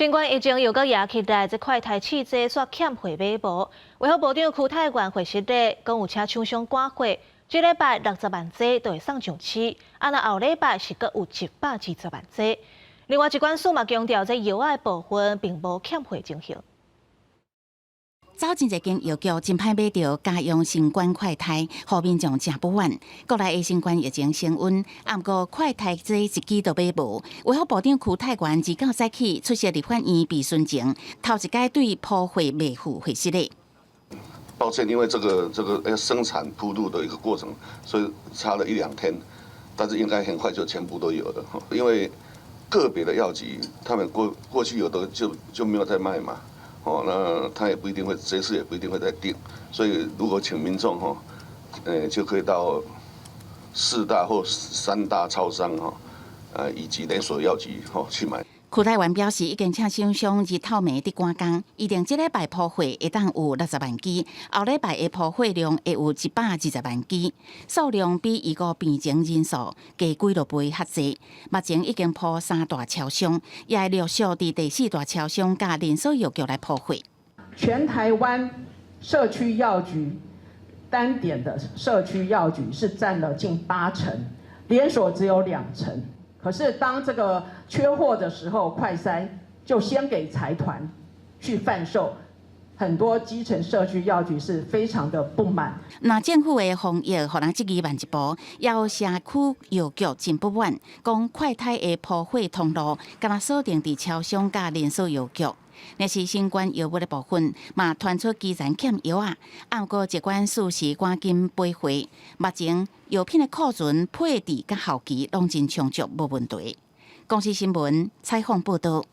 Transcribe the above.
新冠疫情又閣夯起來，這快篩試劑煞欠貨買無。衛福部長邱泰源回實咧，講有請廠商趕貨，這禮拜60萬劑就會送上市，啊若後禮拜是閣有120萬劑。另外，疾管署嘛強調，這藥仔的部分並無欠貨情形。走真濟間藥局，真歹買著家用新冠快篩，予民眾誠不滿。國內的新冠疫情升溫，毋過快篩劑一支都買無。衛福部長邱泰源自九早起出席立法院備詢前，頭一擺對鋪貨未付回實咧。抱歉，因為這個要生產鋪路的一個過程，所以差了一兩天，但是應該很快就全部都有了。因為個別的藥局，他們過去有的就沒有在賣嘛。哦，那他也不一定會，這次也不一定會再訂，所以如果請民眾吼，就可以到四大或三大超商吼，以及連鎖藥局吼去買。邱泰源表示，已經請廠商日透暝佇趕工，預定這禮拜鋪貨會當有60萬支，後禮拜的鋪貨量會有120萬支，數量比預估病情人數加幾落倍較濟。目前已經鋪三大超商，也會陸續佇第四大超商佮連鎖藥局來鋪貨。全台灣社區藥局單點的社區藥局是佔了近八成，連鎖只有兩成。可是當這個缺貨的時候，快篩就先給財團去販售，很多基層社區藥局是非常的不滿。那政府的防疫予人質疑慢一步，也有社區藥局真不滿，講快篩的鋪貨通路，敢若鎖定佇超商佮連鎖藥局。若是新冠藥物的部分，嘛傳出基層欠藥仔，毋過疾管署是趕緊備貨，目前藥品的庫存配置佮效期攏真充足，無問題。公視新聞採訪報導。